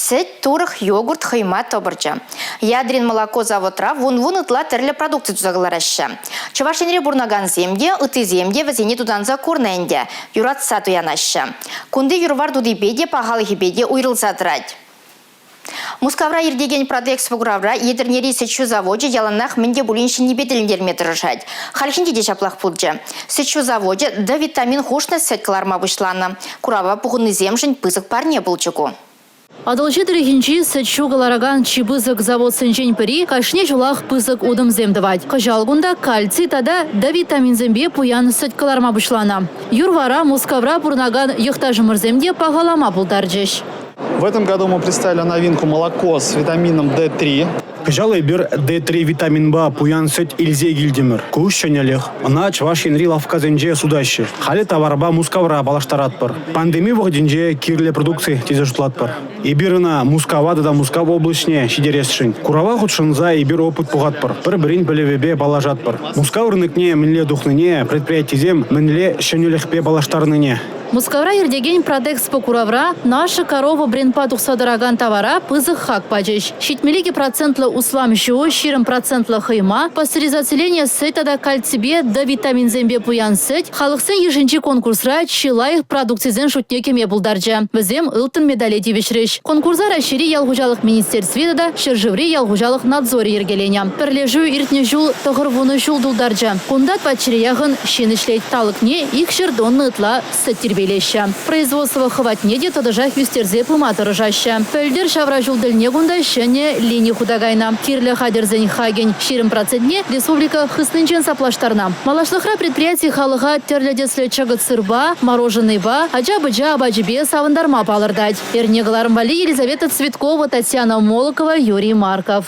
Сӗт, турӑх, йогурт, хӑйма, тӑпӑрчӑ. Ядрин молоко заводра вун-вун ытла тӗрлӗ продукци туса кӑлараҫҫӗ. Чӑваш Енре пурӑнакансем те, ыттисем те вӗсене тутанса курнӑ ӗнтӗ, юратса туянаҫҫӗ. Кунти юр-вар тутипе те, пахалӑхӗпе те уйрӑлса тӑрать. Мускавра иртекен Продэкспо куравра Етӗрнери сӗт-ҫу завочӗ яланах мӗн те пулин ҫӗннипе тӗлӗнтерме тӑрӑшать. Хальхинче те ҫаплах пулчӗ. Сӗт-ҫу завочӗ Д витамин хушнӑ сӗт кӑларма пуҫланӑ. Курава пухӑннисемшӗн пысӑк парне пулчӗ ку. Атӑлҫи тӑрӑхӗнчи сӗт-ҫу кӑларакан чи пысӑк заводсенчен пӗри кашни ҫулах пысӑк утӑмсем тӑвать. Кӑҫал кунта кальци тата Д витаминсемпе пуян сӗт кӑларма пуҫланӑ. Юр-вара Мускавра пурӑнакан йӑхташӑмӑрсем те пахалама пултарчӗҫ. В этом году мы представили новинку молоко с витамином D3. Кӑҫал эпир D3 витаминпа пуян сӗт илсе килтӗмӗр. Ку ҫӗнӗлӗх. Ӑна Чӑваш Енри лавккасенче сутаҫҫӗ. Халӗ таварпа Мускавра паллаштаратпӑр. Пандеми вӑхӑтӗнче кирлӗ продукци тесе шутлатпӑр. Эпир ӑна Мускава тата Мускав облаҫне ҫитересшӗн. Курава хутшӑнса эпир опыт пухатпӑр, пӗр-пӗрин пӗлӗвӗпе паллашатпӑр. Мускав рынокне мӗнле тухнине, предприятисем мӗнле ҫӗнӗлӗхпе паллаштарнине. Мускавра иртекен Продэкспо куравра «Наша корова» брендпа тухса тӑракан тавара пысӑк хак пачӗҫ. 72 процентлӑ услам ҫу, 20 процентлӑ хӑйма, пастеризациленӗ сӗт тата кальципе Д витаминсемпе пуян сӗт халӑхсен йышӗнчи конкурсра чи лайӑх продукцисен шутне кӗме пултарчӗ. Вӗсем ылтӑн медале тивӗҫрӗҫ. Конкурса Раҫҫейри ял хуҫалӑх министерстви тата ҫӗршыври ял хуҫалӑх надзорӗ йӗркеленӗ. Пӗрлешӳ иртнӗ ҫул 90 ҫул тултарчӗ. Кунта тӑватҫӗре яхӑн ҫын ӗҫлет. Талӑкне 200 тонна ытла сӗт тирпейлеҫҫӗ. Производство хӑватне те тӑтӑшах ӳстерсе пыма тӑрӑшаҫҫӗ. Пӗлтӗр ҫавра ҫул тӗлне кунта ҫӗнӗ лини хута кайнӑ. Кирлӗ хатӗрсен хакӗн 20 процентне республика хыснинчен саплаштарнӑ. Малашлӑхра предприяти халӑха тӗрлӗ тӗслӗ чӑкӑт сырпа, мороженӑйпа, ача-пӑча апачӗпе савӑнтарма палӑртать. Эрне кӑларӑм валли Елизавета Цветкова, Татьяна Молокова, Юрий Марков.